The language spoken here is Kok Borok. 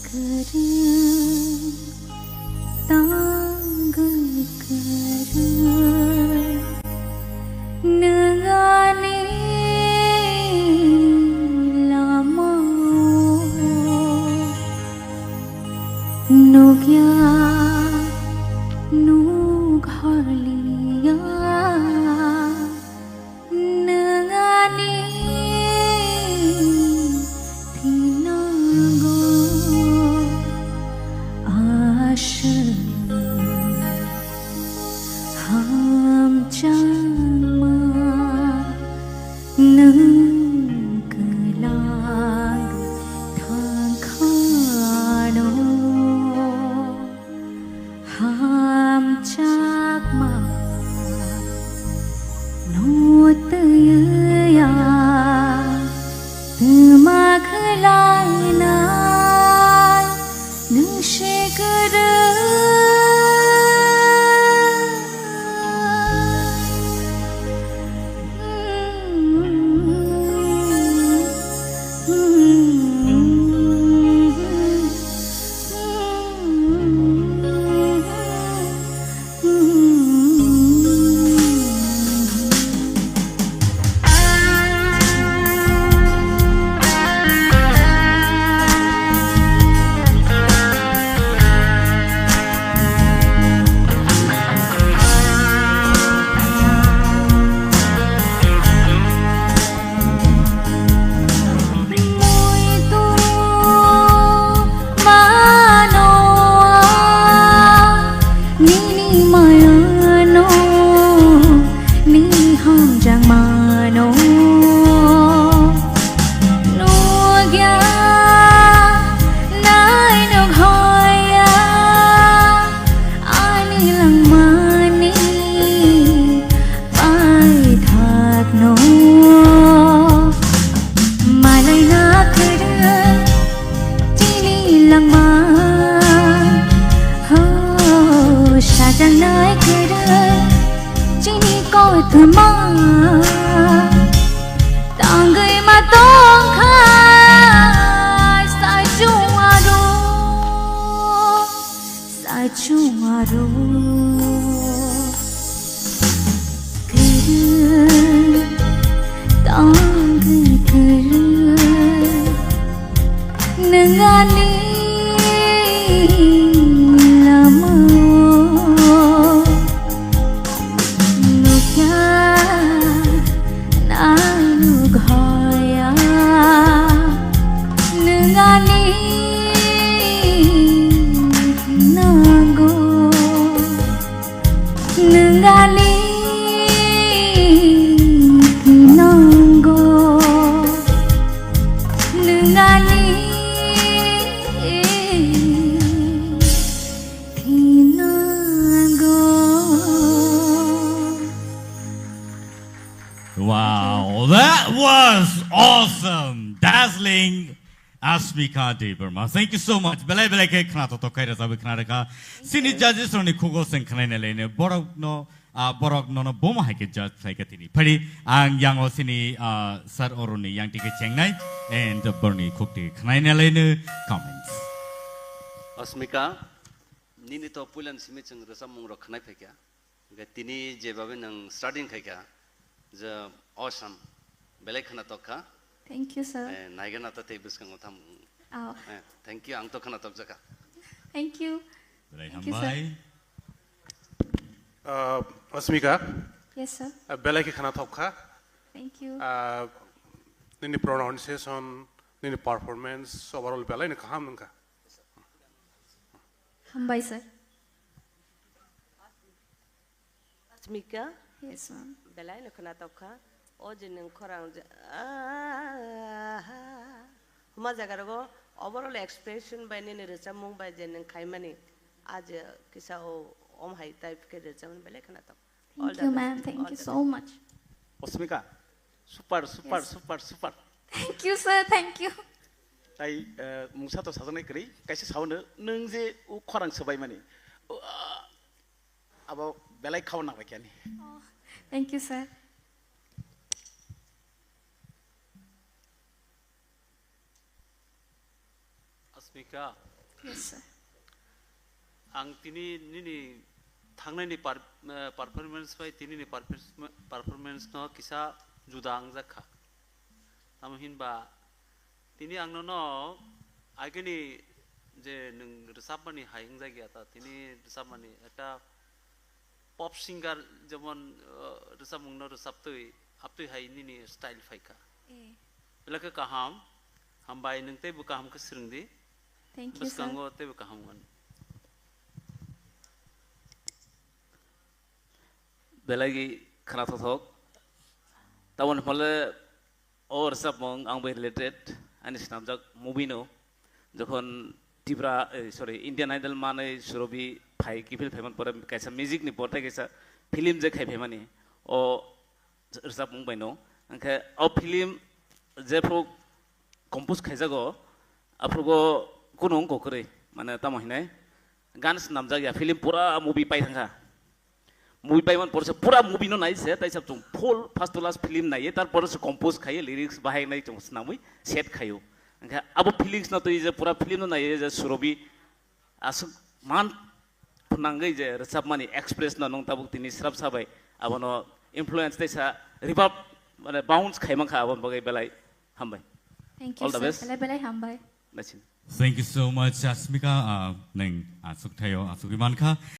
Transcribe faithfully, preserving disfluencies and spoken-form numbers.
Kwrwi, tangwi kwrwi, nwng ani lama nukya, nukharliya. Nwng ani thinango aswk hamjakma nwng kwlai thangkhano. Hamjakma no twiya twma khwlainai nwng se kwrwi. Muitu mano, nini mayano, nini hamjakmano. Nugya nai nughoya ani langmani paithakno. Malaina kwrwi chini langma, ho, sajaknai kwrwi chini kothoma. Tangwi ma tongkha sachung aro. Sachung aro kwrwi, tangwi kwrwi, nwng ani lama nukya. Nai nughoya, nwng ani nango, nwng ani nango, nwng ani nango. Wow, that was awesome! Dazzling Asmika Debbarma. Thank you so much. Belai belai khe khna totok khai rwchapwi khna rwkha. Sini judges rokni khugo chwng khnaina laino borok no, ah, borok nono bomo hai khe judge khlai kha tini. Phari ang yango sini, ah, sir oroni yang tike chengnai and borni khukti khnaina laino comments. Asmika, nini to puilan simi chwng rwchapmung rok khnai phaikha. Hingke tini jebabe nwng starting khaikha, je awesome, belai khwna tokkha. Thank you, sir. Eh, naigana ta tei bwskango tham. Oh. Eh, thank you, ang to khwna tokjakha. Thank you. Belai Thank you, sir. hambai. Uh, Asmika, Yes, sir. uh, belai khe khwna tokkha. Thank you. Uh, nini pronunciation, nini performance, overall belai ni kaham wngkha. Hambai, sir. Asmika? Yes, ma'am. Belai no khwna tokha. O je nwng khorang je, ah, huma jaga rogo overall expression bai nini rwchapmung bai je nwng khaimani, a je kisa o om hai type khe rwchapmani belai khwna tok. All Thank the you, best. ma'am. Thank All you the so best. much. Asmika, super, super, Yes. super, super. Thank you, sir. Thank you. Tai, eh, mungsa to sajaknai kwrwi, kaisa saono nwng je o khorang swbaimani. O, ah, Abo belai khao nang bai khe ani. Oh, thank you, sir. Smika, yes, sir. Ang tini nini thangnani par-, eh, performance bai tini ni performance no kisa juda wngjakha. Tamo hinba tini ang nono agini je nwng rwchapmani hai wngjak ya ta, tini rwchapmani ekta pop singer jemon, eh, rwchapmungno rwchaptwi, aptwi hai nini style phaikha. Eh. Belai khe kaham, hambai nwng teibo kaham khe swrwngdi. Thank you, sir. Bwskango teibo kaham wngmani. Belai khwnathok thok. Tamoni hwnle o rwchapmung ang bai related, ani swnamjak movie no. Jokhon Tripura, eh, sorry, Indian Idol manwi Surobi phai, kiphil phaiman pore kaisa music ni portai kaisa film je khai phaimani, o rwchapmung bai no. Hwnkhe o film jephru compose khaijago, aphrugo kunu wngkha kwrwi, mane tamo hinai gan swnamjak ya, film pura movie pai thangkha. Movie paiman porse pura movie no nai se, taisa chwng full first to last film naiye, tar porse compose khaiye, lyrics bahai nai chwng swnamwi set khaio. Hwnkhe abo feelings no twi je pura film no naiye je Surobi aswk man phnangwi je rwchapmani express no nwng tabuk tini srapsa bai abono influence taisa reverb mane bounce khaimankha, aboni bagwi belai hambai. Thank you, sir. All the best. Belai belai hambai. Naisin. Thank you so much, Asmika. Ah, nwng aswk thaio, aswk mankha.